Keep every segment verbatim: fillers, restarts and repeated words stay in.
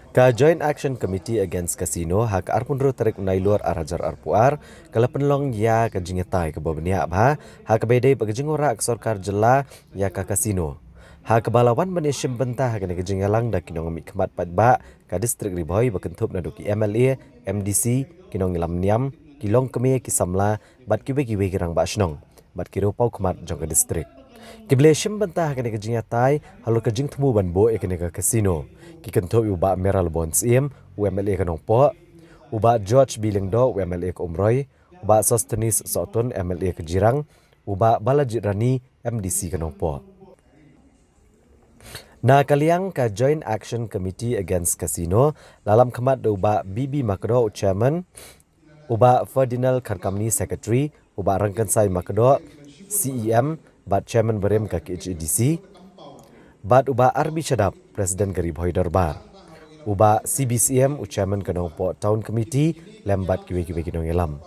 Ka Joint Action Committee Against Casino ha ka arphew hynriew tarik u Nailur ar hajar arphew ar ka la pynlong ïa ka jingïatai kaba bniah bha ha kaba ïadei bad ka jingwanrah ka sorkar jylla ïa ka casino. Ha kaba la wan ban ïashim bynta ha kane ka jingïalang da ki nongmihkhmat paidbah ka distrik Ri Bhoi ba kynthup naduh ki M L A, M D C, ki nongïalam niam, ki longkmie, ki samla bad kiwei kiwei ki rangbah shnong bad ki riewpawkhmat jong ka distrik. Kiba la shim bynta ha kane ka jingïatai halor ka jingthmu ban buh ïa kane ka casino ki kynthup ïa u Bah Mayralborn Syiem, u M L A ka Nongpoh, u Bah George B Lyngdoh, u M L A ka Umroi, u Bah Sosthenes Sohtun, M L A ka Jirang, u Bah Balajied Rani, M D C ka Nongpoh. Na ka liang ka Joint Action Committee Against Casino la lam khmat da u Bah B B Makdoh, u chairman, u Bah Ferdinand Kharkamni, secretary, u Bah Rangkynsai Makdoh, C E M bad chairman barim ka K H A D C, bad u Bah R B Shadap, president ka Ri Bhoi Dorbar, u Bah C B Syiem, u chairman ka Nongpoh Town Committee, lem bad kiwei kiwei ki nongïalam.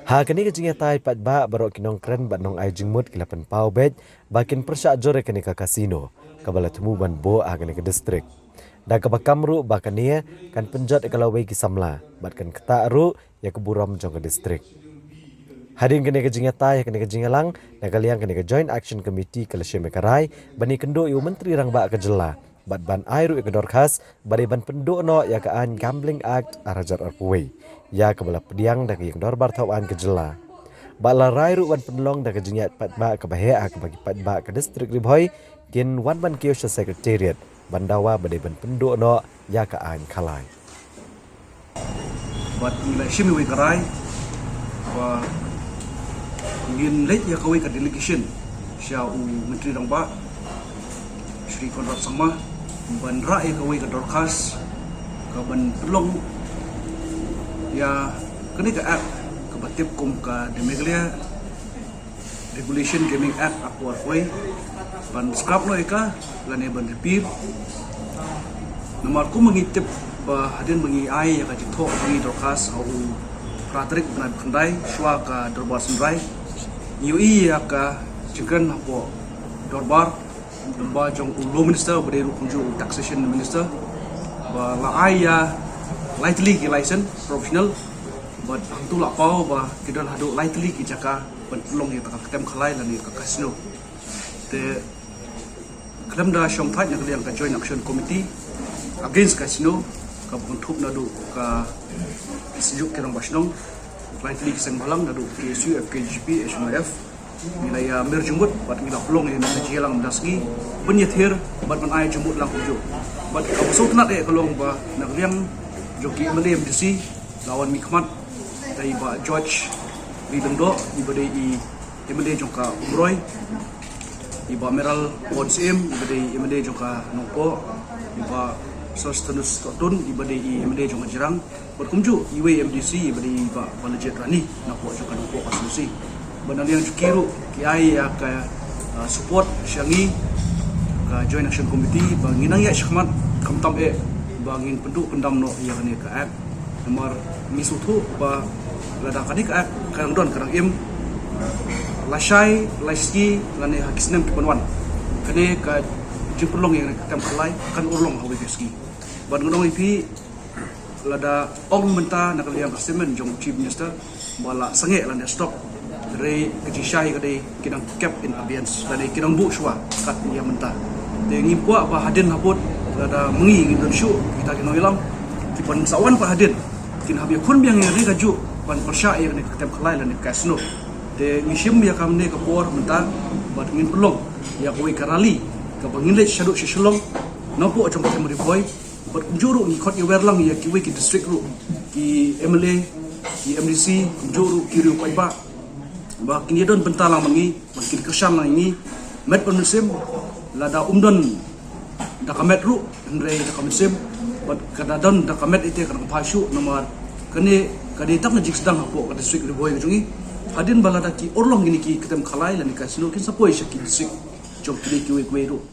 Ha kane ka jingïatai paidbah baroh ki nongkren bad nongai jingmut ki la pynpaw beit ba kin pyrshah jur ïa kane ka casino kaba la thmu ban buh ha kane ka distrik, da kaba kam ruh ba kane kan pynjot ïa ka lawei ki samla bad kan ktah ruh ïa ka burom jong ka distrik. Hadien kane ka jingïatai ha kane ka jingïalang, na ka liang kane ka Joint Action Committee ka la shim ïa ka rai ban ïakynduh ïa u Myntri Rangbah ka jylla bad ban ai ruh ïa ka dorkhas ba dei ban pynduh noh ïa ka aiñ Gambling Act ar hajar arphew wei ïa kaba la pdiang da ka ïing dorbar thaw aiñ ka jylla. Bad la rai ruh ban pynlong da ka jingïaid paidbah kaba heh ha kaba ki paidbah ka distrik Ri Bhoi kin wan ban kiew sha secretariat ban dawa ba dei ban pynduh noh ïa ka aiñ Khalai. Bad ngi la shim ïa ka rai ba ngin leit ïa kawei ka delegation sha u Myntri Rangbah Shri Conrad Sangma ban rah ïa kawei ka dorkhas ka ban pynlong ïa kane ka act kaba tip kum ka The Meghalaya Regulation Gaming Act arphew arphew wei ban scrap noh ïa ka lane ban repeal. Namar kum ngi tip ba hadien ba ngi ai ïa ka jingthoh ka ngi dorkhas ha u phra tarik bnai ba khyndai shuwa ka dorbar synrai, ngi ïohi ïa ka jingkren hapoh dorbar, namar jong u Law Minister ba dei ruh kumjuh u Taxation Minister, ba la ai ïa lai tylli ki license professional bad hangtu la paw ba ki don haduh lai tylli ki jaka ban pynlong ïa ka ktem Khalai lane ka casino. Te khlem da shongthait na ka liang ka Joint Action Committee Against Casino kaba kynthup naduh ka Seisoh ki rangbah shnong, lai tylli ki seng bhalang naduh K S U, F K J P, H M I F, ngi la ïa mer jingmut bad ngi la pynlong ïa ka jingïalang mynta sngi ban ïathir bad ban ai jingmut lang kumjuh. Bad kaba sngewtynnat eh ka long ba na ka liang jong ki M L A M D C la wan mihkhmat da i Bah George B Lyngdoh, iba dei i M L A jong ka Umroi, i Bah Mayralborn Syiem, iba dei i M L A jong ka Nongpoh, i Bah Sosthenes Sohtun, iba dei i M L A jong ka Jirang, bad kumjuh iwei M D C iba dei i Bah Balajied Rani, napoh jong ka Nongpoh constituency. Bad na liang jong ki ruh ki ai ïa ka, ah, support sha ngi ka Joint Action Committee ba ngin nang ïaid shakhmat khamtam eh ba ngin pynduh pyndam noh ïa kane ka act. Namar ngi sngewthuh ba lada kane ka act ka dang don ka dang im, lashai lashisngi lane ha ki snem ki ban wan, kane ka jingpynlong ïa kane ka ktem Khalai kan urlong ha kawei ka sngi. Bad ngan ong ïa phi, lada ong mynta na ka liang ka statement jong u Chief Minister ba la sangeh lane stop, hynrei ka jingshai ka dei ki dang kept in abeyance lane ki dang buh shuwa kat ïa mynta. Te ngim kwah ba hadien habud lada ma ngi ngin don shuh kita ki nongïalam, ki ban sa wan pat hadien kin hap ïakhun biang ïa kane kajuh ban pyrshah ïa kane ka ktem Khalai lane ka casino. Te ngi shim ïa kane ka por mynta bad ngin pynlong ïa kawei ka rally kaba ngin leit shaduh sha Shillong napoh jong ka Ri Bhoi. Bad kumjuh ruh ngi khot ïa wer lang ïa kiwei ki district ruh, ki M L A, ki M D C, kumjuh ruh ki riew paidbah ba kin ïa don bynta lang ma ngi, ba kin kyrshan lang ïa ngi met bad mynsiem. Lada um don da ka met ruh, hynrei da ka mynsiem, bad ka da don da ka met ite ka dang phai shuh. Namar kane ka dei tang ka jingsdang hapoh ka district Ri Bhoi ka jong ngi. Hadien ba lada ki urlong kine ki ktem Khalai lane casino, kin sa poi sha ki district jong kine kiwei kiwei ruh.